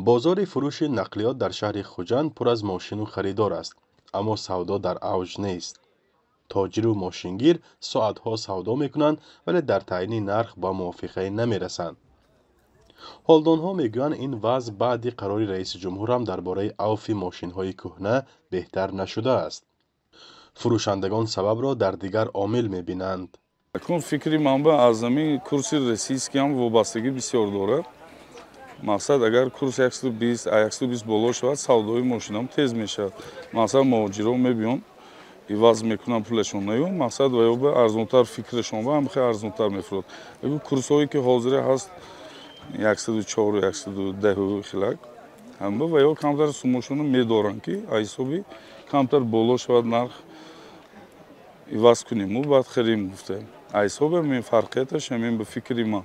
Бозори фурӯши нақлиёт дар шаҳри Хуҷанд пур аз мошину харидор аст, аммо савдо дар авҷ нест. Тоҷиру мошингир соатҳо савдо мекунанд, вале дар таъйини нарх ба мувофиқае намерасанд. Ҳолдонҳо мегӯянд, ин вазъ баъди қарори раиси ҷумҳур ҳам дар бораи авфи мошинҳои кӯҳна беҳтар нашудааст. Фурӯшандагон сабабро дар дигар омил мебинанд. Акнун фикри ман ба аз ҳамин курси российский ҳам вобастагӣ бисёр дорад. Мақсад, агар курс 120, 120 боло шавад, савдои мошинам тез мешавад. Мақсад, муҳоҷирон мебиён, иваз мекунанд пулашон наю, мақсад, ва ё ба арзонтар фикрашон ба ҳам хеле арзонтар мефурӯд. Курсҳое ки ҳозира ҳаст, 104, 110 хилак ҳама, ва ё камтар суммашонро медоранд, ки аз ҳисоби камтар боло шавад нарх, иваз кунем баъд харем гуфта. Аз ҳисоби ҳамин фарқияташ ҳамин, ба фикри ман.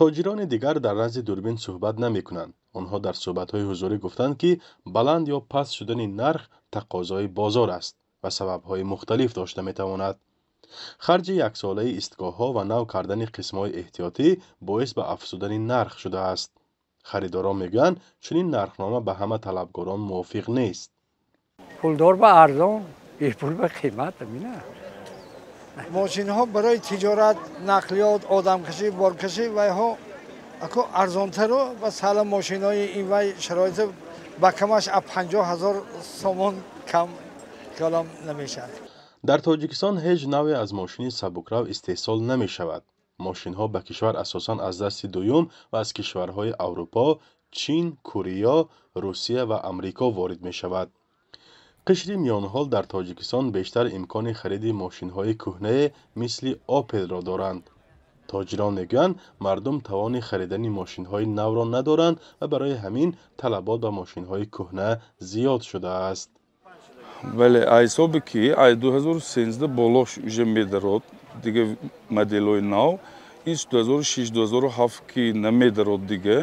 Тоҷирони дигар дар назди дурбин суҳбат намекунанд. Онҳо дар суҳбатҳои ҳузурӣ гуфтанд, ки баланд ё паст шудани нарх тақозои бозор аст ва сабабҳои мухталиф дошта метавонад. Харҷи яксолаи истгоҳҳо ва нав кардани қисмҳои эҳтиётӣ боис ба афзудани нарх шудааст. Харидорон мегӯянд, чунин нархнома ба ҳама талабгорон мувофиқ нест. Пулдор ба арзон, бепул ба қимат, амина. Мошинҳо барои тиҷорат, нақлиёт, одамкашӣ, боркашӣ вайҳо ако арзонтару ва сала мошинҳои ин вай шароити ба камаш аз 50 000 сомон кам калом намешавад. Дар Тоҷикистон ҳеҷ навъе аз мошини сабукрав истеҳсол намешавад. Мошинҳо ба кишвар асосан аз дасти дуюм ва аз кишварҳои Аврупо, Чин, Корея, Русия ва Амрико ворид мешавад. Қишри миёнҳол дар Тоҷикистон бештар имкони хариди мошинҳои кӯҳнае мисли Опелро доранд. Тоҷирон мегӯянд, мардум тавони харидани мошинҳои навро надоранд ва барои ҳамин талабот ба мошинҳои кӯҳна зиёд шудааст. Вале аз ҳисобе ки аз 2013 боло уже медарод дига моделҳои нав, ин 2006, 2007 ки намедарод дига,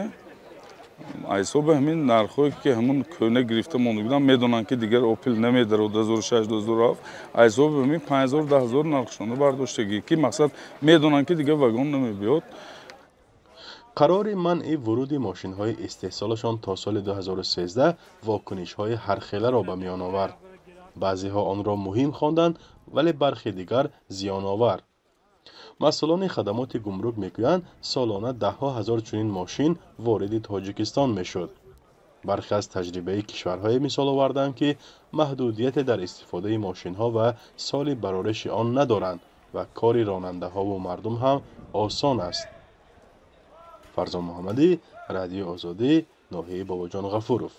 аз ҳисоби ҳамин нархҳое ки ҳамун кӯҳна гирифта монда буданд, медонанд, ки дигар Опел намедарод 2006, 2007, аз ҳисоби ҳамин 5000, 10 000 нархшонро бардоштагӣ, ки мақсад, медонанд, ки дигар вагон намебиёд. Қарори манъи вуруди мошинҳои истеҳсолашон то соли 2013 вокунишҳои ҳархеларо ба миён овард. Баъзеҳо онро муҳим хонданд, вале бархе дигар зиёновар. Масъулони хадамоти гумрук мегӯянд, солона даҳҳо ҳазор чунин мошин вориди Тоҷикистон мешуд. Бархе аз таҷрибаи кишварҳое мисол оварданд, ки маҳдудияте дар истифодаи мошинҳо ва соли барориши он надоранд ва кори ронандаҳову мардум ҳам осон аст. Фарзон Муҳаммадӣ, Радиои Озодӣ, ноҳияи Бобоҷон Ғафуров.